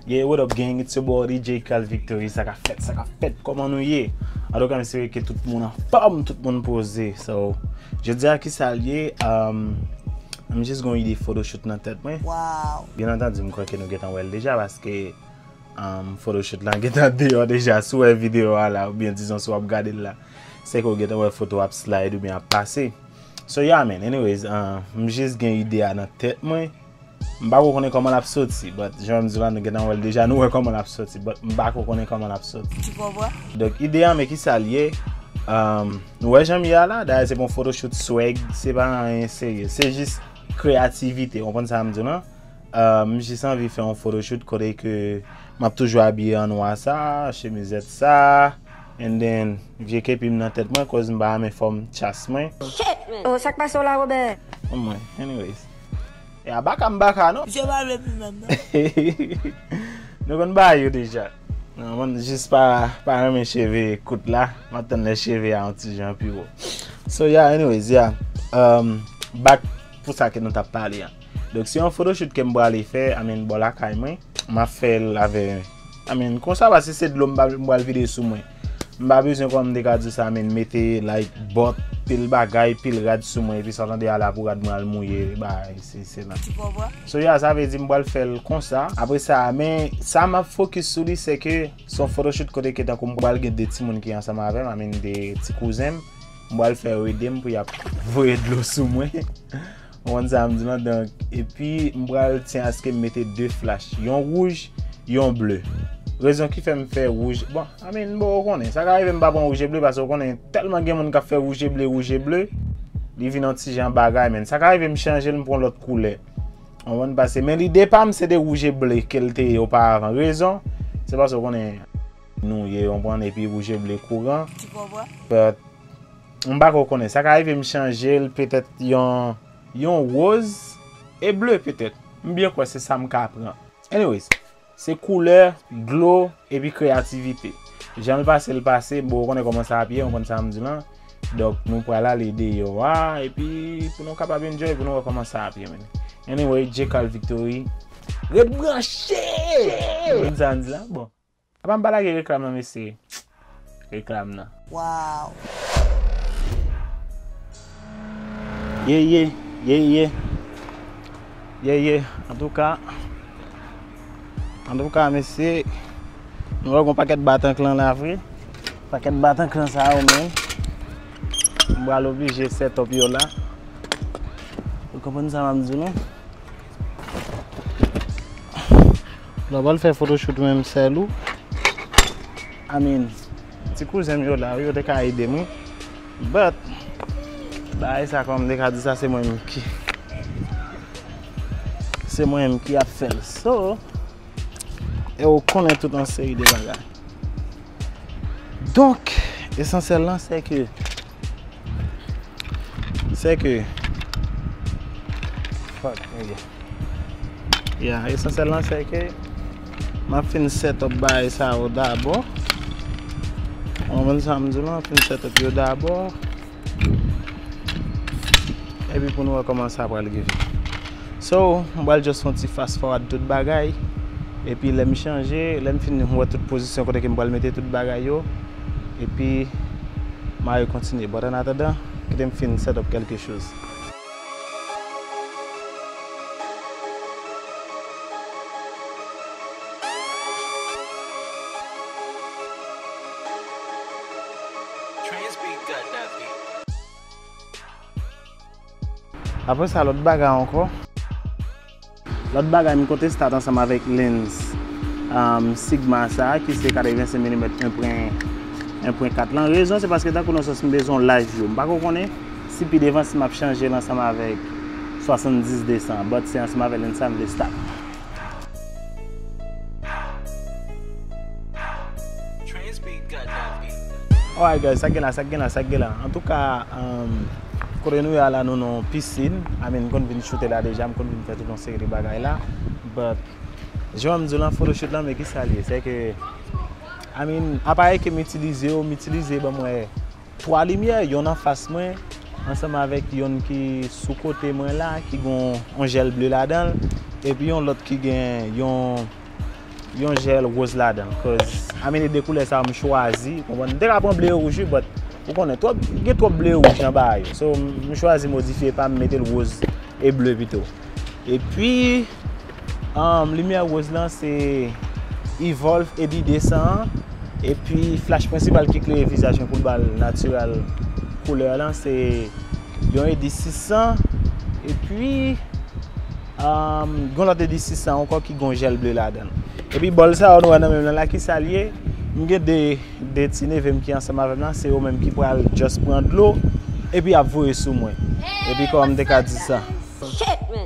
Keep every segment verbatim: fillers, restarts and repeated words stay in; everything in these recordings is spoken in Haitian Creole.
Yeah, what up, gang? It's your boy D J Cal Victory. Sa k ap fèt, sa k ap fèt, kòman nou ye? Antouka, m espere ke tout moun anfòm, tout moun poze. So, jodi a, ki sa l ye? Um, m jis gon ide photoshoot nan tèt mwen. Wow. Byen antandi, m kwè ke nou gentan wè l deja, paske, um, photoshoot lan gentan deyò deja. Si w wè videyo a la, oubyen dizon si w ap gade l la, se ke w gentan wè foto ap slide oubyen ap pase. So, yeah, man. Anyways, uh, m jis gen ide a nan tèt mwen. M pa ko konnen kòman l ap soti, but jan m di la, nou gentan wè l deja, nou wè kòman l ap soti, but m pa ko konnen kòman l ap soti. Tu comprends? Donk, ide a, men ki sa l ye? Um, nou wè jan m ye a la, dayè se pou yon photoshoot swag, se pa anyen serye, se jis kreyativite, w konprann sa m di w lan? Um, m jis anvi fè yon photoshoot kote ke m ap toujou abiye an nwa sa, chemizèt sa, and then, vye kepi m nan tèt mwen, koz m pa renmen fòm chas mwen. Shit, man! Oh, sa k pase w la, Robert? Anmwen, anyways. E a baka m baka, non? Misye pa vle pi menm, non. Nou konn bagay yo deja. Non, mwen jis pa, pa renmen cheve kout la. M ap tann lè cheve a yon ti jan pi wo. So, yeah, anyways, yeah. Um, back pou sa ke nou t ap pale a. Donk, se yon photoshoot ke m prale fè, I mean, bò lakay mwen. M ap fè l avè, I mean, konsa, paske se dlo m pa, m pral vide sou mwen. M pa bezwen, kòm m te ka di w sa, I mean, mete, like, bòt, pil bagay, pil rad sou mwen, epi sa w tande a la pou rad mwen al mouye, bagay, se, se nan. Tu comprends? So, yeah, sa vle di m pral fè l konsa. Apre sa, men, sa m ap fokis sou li, se ke se yon photoshoot kote ke tankou m pral gen de timoun ki ansanm avè m, I mean, de ti kouzen m. M pral fè yo ede m pou y ap voye dlo sou mwen. Ou konn sa m di lan, donk, epi m pral tyen aske m mete de flach, yon wouj, yon ble. Rezon ki fè m fè wouj, bon, I mean, bon, ou konnen, sa ka rive m pa pran wouj e ble, paske ou konnen, tèlman gen moun k ap fè wouj e ble, wouj e ble, li vin yon ti jan bagay, men sa ka rive m chanje l, m pran lòt koulè. Ou konprann, paske, men lide pa m, se de wouj e ble ke l te ye oparavan. Rezon, se paske ou konnen, nou ye, ou konprann, epi wouj e ble kouran. Tu comprends? But, m pa ko konnen. Sa ka rive m chanje l, petèt yon, yon woz e ble, petèt. M byen kwè se sa m ka pran. Anyways, se koulè, dlo, epi kreyativite. Jan l pase, l pase, bon, ou konnen kòman sa ap ye, ou konn sa m di lan. Donk, nou pral ale deyò a, epi pou nou kapab enjoy, pou nou wè kòman sa ap ye, men. Anyway, J Cal Victory, ret branche! Ou konn sa m di lan? Bon. Apa m pa lage reklam nan, mesye? Reklam nan. Wow. Ye, ye, ye, ye. Ye, ye. Antouka, antouka, mesye, nou wè gon pakèt batanklan la vre. Pakèt batanklan sa yo menm. M pral oblije set up yo la. Ou konprann sa m ap di nou? Lè w pral fè photoshoot menm sèl ou. I mean, ti kouzen m yo la, wi, yo te ka ede m, wi. But, bagay sa, kòm m te ka di sa, se mwen menm ki, se mwen menm ki ap fè l. So, e ou konnen tout yon seri de bagay. Donk, esansyèl lan, se ke, se ke, fuck, nigga. Yeah, esansyèl lan, se ke m ap fin set up bagay sa yo dabò. Ou konprann sa m di w lan? M ap fin set up yo dabò. Epi pou nou wè kòman sa pral rive. So, m pral just fè yon ti fast forward tout bagay. Epi lè m chanje, lè m fin wè tout pozisyon kote ke m pral mete tout bagay yo. Epi, m a rekontinye. But an atandan, kite m fin set up kèlke choz. Apre sa, lòt bagay ankò. Lòt bagay, m konte start ansanm avèk lens, um, Sigma sa a, ki se katrevensenk milimèt en pwen, en pwen kat lan. Rezon, se paske tankou nan sans m bezwen yon large view. M pa ko konnen si pi devan, si m ap chanje l ansanm avèk swasanndiz desan, but se ansanm avèk lens sa a m vle start. Alright, guys, sa k gen la, sa k gen la, sa k gen la. Antouka, um, kote nou ye a la, nou nan yon pisin. I mean, m konn vin choute la deja, m konn vin fè tout yon seri de bagay la. But, jan m di w lan, photoshoot lan, men ki sa l ye? Se ke, I mean, aparèy ke m itilize yo, m itilize, ban m wè, twa limyè, yonn anfas mwen, ansanm avèk yonn ki sou kote mwen la, ki gon yon jèl ble ladan l, epi yon lòt ki gen yon, yon jèl woz ladan l. Cause, I mean, de koulè sa yo m chwazi, konprann? M te ka pran ble e wouj wi, but ou konnen, twòp, gen twòp ble e wouj nan bagay yo. So, m chwazi modifye pa m, mete l woz e ble pito. Epi, um, limyè woz lan se Evolve A D de san an. Epi, flash prensipal ki klere vizaj mwen pou l ba l natural koulè lan, se yon A D sis san. Epi, um, gon lòt A D sis san ankò ki gon jèl ble ladan l. Epi, bòl sa yo nou wè nan men m nan la, ki sa l ye? M gen de, de ti neve m ki ansanm avè m la, se yo menm ki pral just pran dlo, epi y ap voye sou mwen. Epi, kòman m te ka di sa?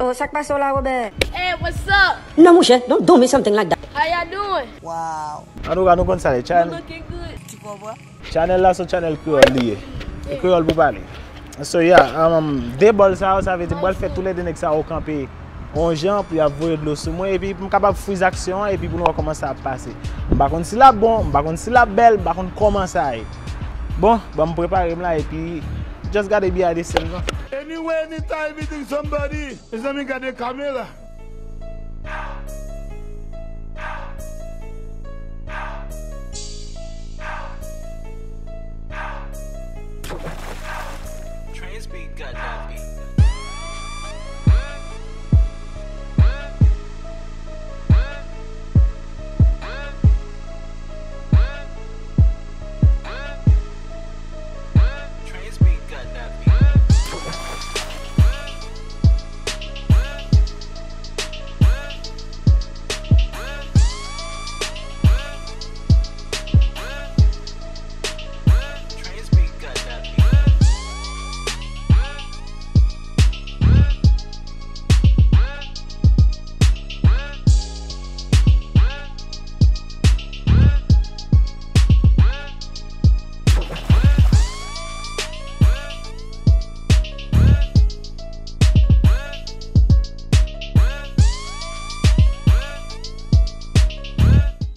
Oh, sa k pase w la, Robert? Hey, what's up? Non, mouche, don't do me something like that. How y'all doing? Wow. Antouka, nou konn sa l ye. Channel, Looking good. Tu comprends? Channel la se yon channel kreyòl li ye. E kreyòl pou pale. So, yeah, um, de bòl sa yo, sa vle di m pral fè toulède nèg sa yo kanpe yon jan pou y ap voye dlo sou mwen, epi pou m kapab friz aksyon an, epi pou nou wè kòman sa ap pase. M pa konn si l ap bon, m pa konn si l ap bèl, m pa konn kòman sa ye. Bon, ban m prepare m la, epi just gade behind the scenes lan. Anyway, anytime you think somebody, mezanmi, gade kamera. Transbeat got that beat. Transbeat got that beat. Transbeat got that beat.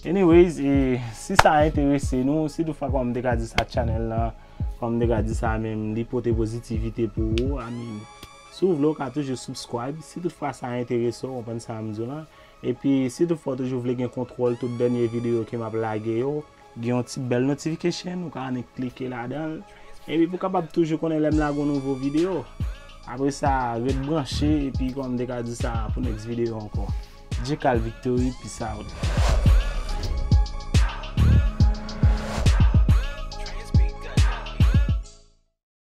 Anyways, e, si sa enterese nou, si toutfwa kòm m te ka di sa channel lan, kòm m te ka di sa menm, li pote pozitivite pou ou, I mean, si w vle w ka toujou subscribe, si toutfwa sa enterese w, w konprann sa m di w lan. Epi, si toutfwa w toujou vle gen kontwòl tout dènye videyo ke m ap lage yo, gen yon ti bèl notification, ou ka annik klike ladan l. Epi pou w kapab toujou konnen lè m lage yon nouvo videyo. Apre sa, ret branche, epi kòm m te ka di sa pou next videyo ankò. Djekal Victory, peace out.